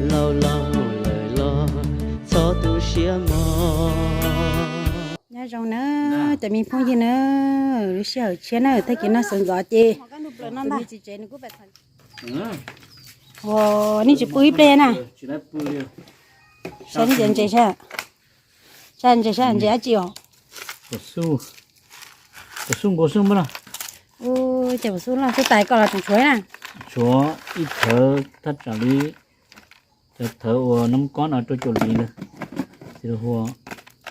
Laus laus lawm los txhob tu siab mog. Nyob zoo na, cov me phooj ywg na, lub sij hawm tshiab na, tag kis no sawv ntxov ces tus me txiv tsev nws kuj pais txhom. Ua, nej tsis pw ib pliag na? Saib nej cov ntses saib. Saib ntses saib ntses dab tsi os? Kaum xub nkaus xwb npab no. Ua, ces kaum xub loj xwb tais koj los tseem tshuav na. Tshuav ib thawv thaj tsam li cov thawv uas nab kob no rau caum li lawm, ces hu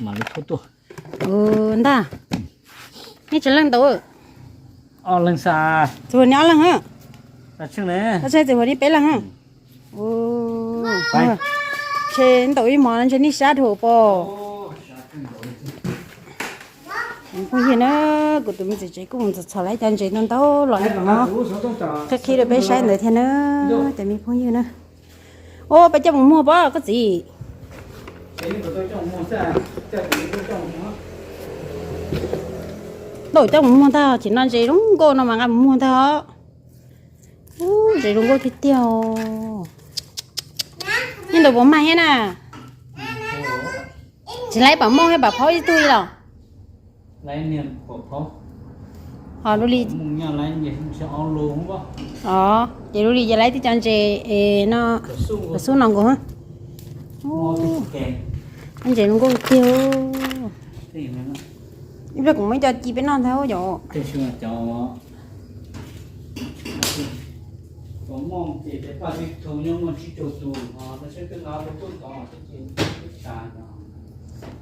mam li thauj tuaj. Ua ntag. Nej tsis leej ntaus? Ob leeg xwb. Txiv huas nej ob leeg. Tab sis txiv huas nej peb leeg. Ua, ntaus ib hmos ntshe nej sab dhau pom. Phooj ywg na, kuv tus me txiv tsev kuj mus txhom txhom lawm cov ntses ntau ntau los li no, qhib qhib rau peb saib ntawd thiab na. Cov me phooj ywg na, ua peb coj mus muag pob koj txiv. Ntau coj mus muag ntag, tsis no ntses zoo nkauj no mas nqa mus muag ntag os. Ub, ntses zoo nkauj tiag tiag. Nej ntaus puas mag thiab na? Tsis laib pam mooj thiab pam phaub ib tug li los? Ho dua li, o, ces dua li ces laib tib co ntses no, xub no nkaus. Ntses zoo nkauj tiag. Ib pliag kuv muab ib co ci peb noj ntag yom.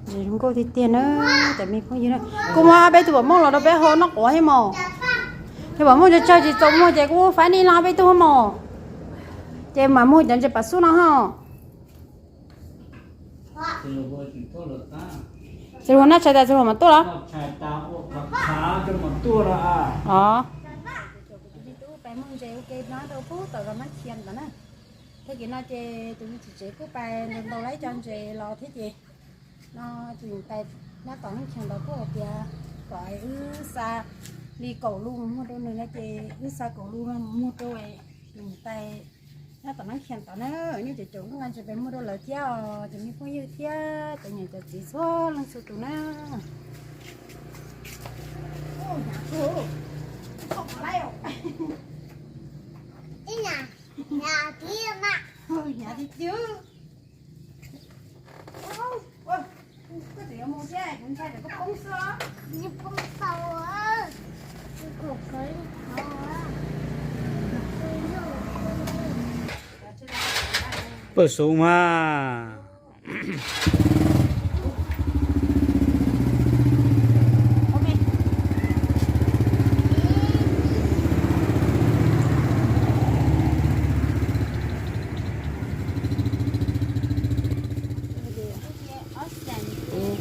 Zoo nkauj tiag tiag na, cov me phooj ywg na. Kuv muab peb tug pam mooj los rau peb ho noj quav thiab mos. Yog pam mooj tsawg tsawg tsis txaus muag ces kuv faib nej los peb tug mos. Ces mam muag cov ntses pam xub no ho. Txiv huas noj tshais tas txiv huas mam tuaj los? Os. Pais muag ntses ua ke no rau pub tom zos Nab Khias ntawd na. Tag kis no ces tus me txiv tsev kuj pais ntaus tau ib co ntses los thiab ces no tus niam tais nyob tom Nab Khias ntawd kuj hais tias kom wb xa li kaum lus mus muag rau nws no ces wb xa kaum lus mus muag rau tus niam tais nyob tom Nab Khias tod na. Nej cov caum kuj nqa ntses pais muag rau lawv thiab os, cov me phooj ywg thiab cov niam cov txiv txhua leej txhua tus na. Pawg Xub mas.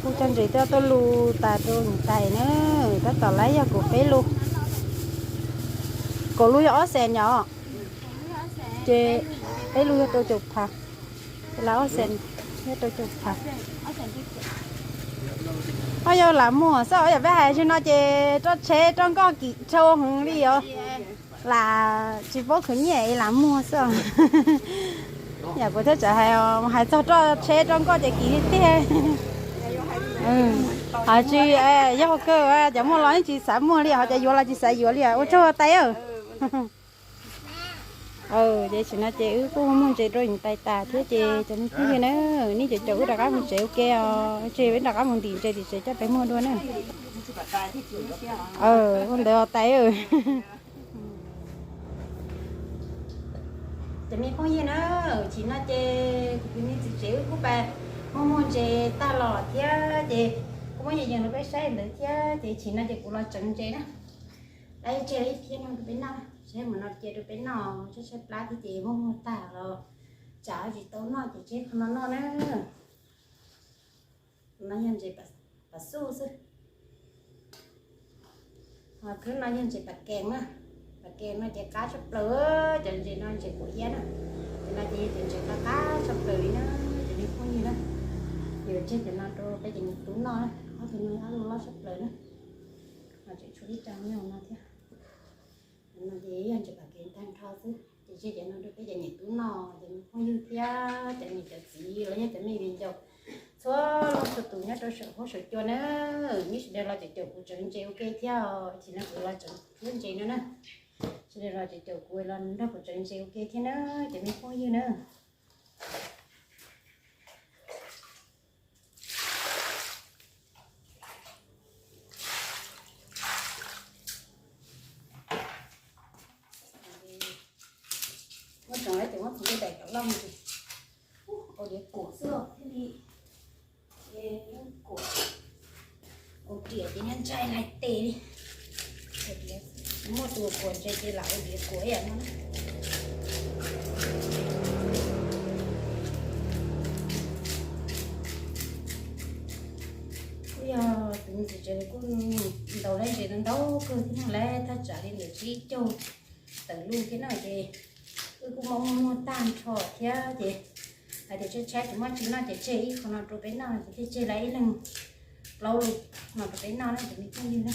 Kuj cov ntses twb tuaj lus tas rau niam tais na, tab tom lawv yog kaum peb lus. Kaum lus yog ob xees yom, ces peb lus yog rau caum phav, ces lawv ob xees yog rau caum phav. Ho yog lam muag xwb os, yog peb hais tsis no ces roj tsheb roj nkoj kim rhau heev li os. Lam tsis paub khwv nyiaj es lam muag xwb os. Yam kuv thiaj txawm hais, hais txog roj tsheb roj nkoj ces kim li tiag. Ho tsis, yog kawg cov muag los yeej tsis xav muag li, ho cov yuav los tsis xav yuav li, ua tsaug tais. Ces tam sim no ces wb kuj muag ntses rau niam tais tas thiab ces cov me phooj ywg na, nej cov caum wb rov qab mus tsev ua ke os, ces wb rov qab mus ntim ntses tim tsev coj peb muag dua na. Ua ntawd os tais. Cov me phooj ywg na, tam sim no ces kuv tus me txiv tsev wb kuj pais muag muag ntses tag los thiab ces kuj muab yees yees rau peb saib ntawd thiab ces tam sim no ces kuv los tseev ntses na. Lawv tseg ib phiab no rau peb noj. Tseg mus no cia rau peb noj, tshaib tshaib plab thiab ces muaj muag tag los tsam tsis tau noj ces tseg qhov no noj na. No yog ntses pasuj xwb. Ho khwb no yog ntses pas kees na. Pas kees no ces qab tshaj plaws, cov ntses no ntses kuam iab na. Ces no ces yog cov ntses qab qab tshaj plaws li na, cov me phooj ywg na. Ces tseg cov no rau peb cov niam tub noj na, ob tug no ob lub loj tshaj plaws na. Ho tseem tshuav ib co nyob no thiab. Cov no ces yog ntses pas kees tag nrho xwb, ces tseg cov no rau peb cov niam tub noj, cov me phooj ywg thiab cov niam cov txiv los yog cov me viv ncaus txhua leej txhua tus nyob rau saum huab saum cua na. Nyob sawv daws los caum caum kuv tsev ntses ua ke thiab, ces no kuv los tsev ntses no na. Sawv daws los caum caum kuv los nrog kuv tsev ntses ua ke thiab na, cov me phooj ywg na. Muab tsoom ces muab tsoom tej daim cov loj ces ua diav kuam xwb thiaj li kuam. Ua diav ces nyob ntsais lais tes li. Muaj tus kuam ntses ces lam ua diav kuam ib yam no na. Kuj yog tus ntxim tsev kuj ntaus lawv ntses ntau kawg thiab no lawm, thaj tsam li ntawm tsib caug tawm lub thiab no ces wb kuj muaj muaj muag tag nrho thiab ces hais tias tshaib tshaib tsis muaj tsi noj ces tseg ib qho no rau peb noj ces thiaj tseg lawv ib leeg plaub lus no rau peb noj na cov me phooj ywg na.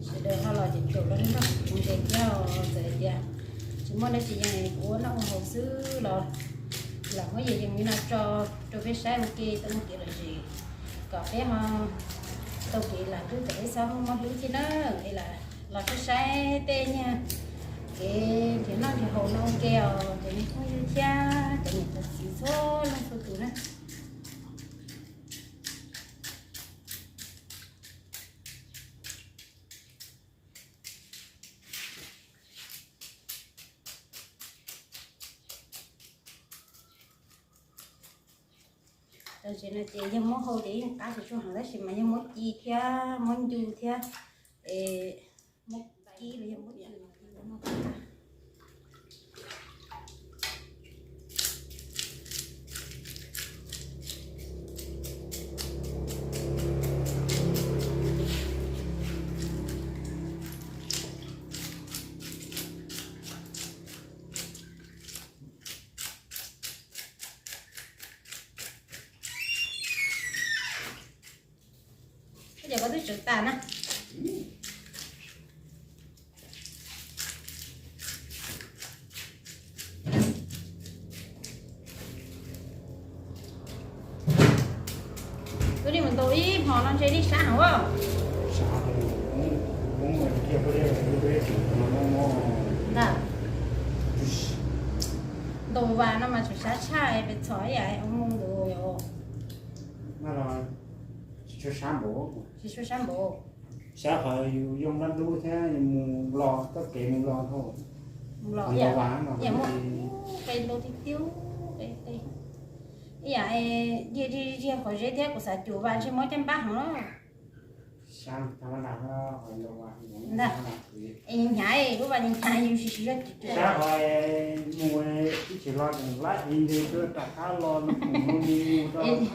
Sawv daws ho los ces caum los nrog kuv ntses thiab, txawm hais tias tsis muaj dab tsi yees kuv ua noj ua haus xwb los lam muab yam yees li no tso rau peb saib ua ke tau muaj kev lom zem, kom peb ho tau kev lam hlwb kom peb txhob muaj mob hlwb thiab na. Es lam los saib saib tej nyuag kev nrhiav noj nrhiav haus no ua ke os cov me phooj ywg thiab cov niam cov txiv txhua leej txhua tus na. Tam sim no ces yog muab hau ces yeej qab tsis tshua heev tab sis mas yog muab ci thiab muab ncu thiab es muab kib los yog muab ci los muab qab. Ces koj twb tseev tas na. Twb li mus ntaus ib hmo no ntshe li sab heev a. Ntag, ntaus vas no mas tseem sab tshaj pes txhom ib yam ua mus ntaus. Tsis tshua sab npaum. Sab qhov yus yoo dab ntub thiab mus los txoj kev mus los dhau. Mus los ib yam muab qe ntaus tiag tiag, qe qe. Ib yam diag diag diag qhov zeb thiab kuv xav cuam vas ntshe muab caj npab heev. Ntag, es hnyav lub vas hnyav yus siv siv zog cuam cuam. Sab qhov mus ib tsis los lab i nti tuaj rov qab los. Roj kim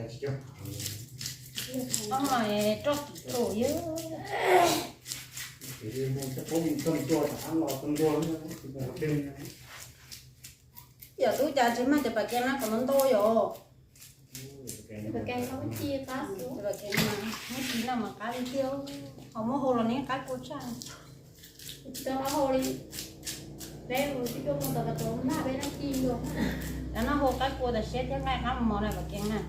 tus yog. Yog tub cas tsis mag cov pas kees no kom ntau ntau yom. Pas kees no muab ci qab xwb. Pas kees no muab ci no mas qab li tiag, ho muab hau los nws qab kua tshaj. Tsis tau noj hau li. Peb mus tsis tuaj mus tau ka tuav mag peb noj ci los. Noj hau qab kua tas siab thiab nqaij qab mos na pas kees na.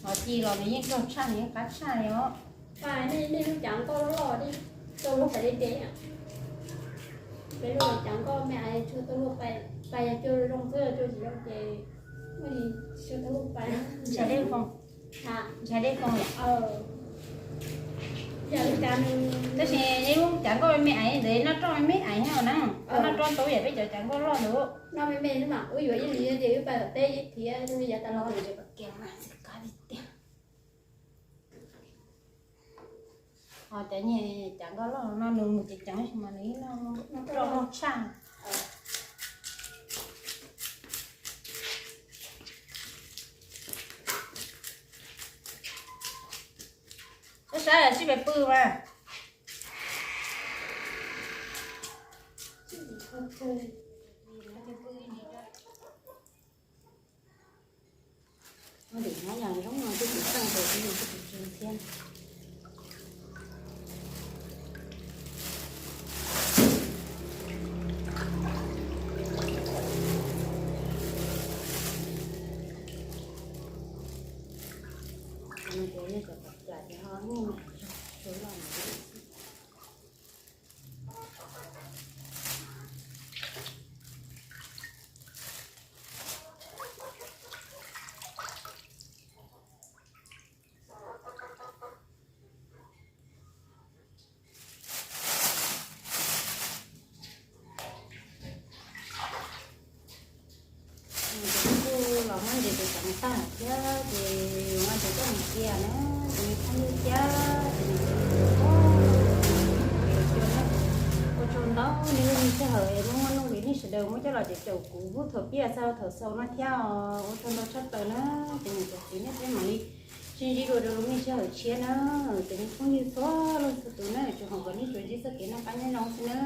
Ho ci los nws yeej rog tshaj nws yeej qab tshaj li os. Nej lub cav nkoj loj loj, tau luag pais li ces, peb lub cav nkoj me es tsuas tau luag pais, pais yog cua zoo xwb, cua tsis zoo ces muaj li tsuas tau luag pais. Ntshai dej foom, ntshai dej foom lawm. Tab sis yeej ua cav nkauj me me ais ntawd, noj roj me me ais thiab na. Noj roj tau yam peb cov cav nkauj loj ntawd. Noj me me mas wb yuav ib li ces wb pab peb thiab yav tas los lawm ces pab kiag mas xwb kab li tiag. Ho cov nyuag cav nkauj loj no nws mus ceev ceev tab sis mas nws ib noj roj loj tshaj. Koj saib sib pes pw mas. Ua tim no yog zoo no twb tsis txawj ces kuv mus twb tsis tseg thiab. Ces nej cov pam cas ces ho nyuj tsuag loj no. Kuj los muab ntses tus ceev tag thiab ces yuav nqa ntses coj mus cia na. Ces nws phooj ywg thiab ces nws ua tsaug ntau nej lub me sij hawm es muaj nuj nqis nej sawv daws muab coj los caum kuv hnub thaum pib txog thaum xaus no thiab os. Ua tsaug ntau tshaj plaws na. Ces niam cov txiv nej peb mam li sib ntsib dua rau lub me sij hawm tshiab na. Ces nej phooj ywg txhua leej txhua tus na, tsuas hais kom nej tsuas ntsib txoj kev noj qab nyob zoo xwb na.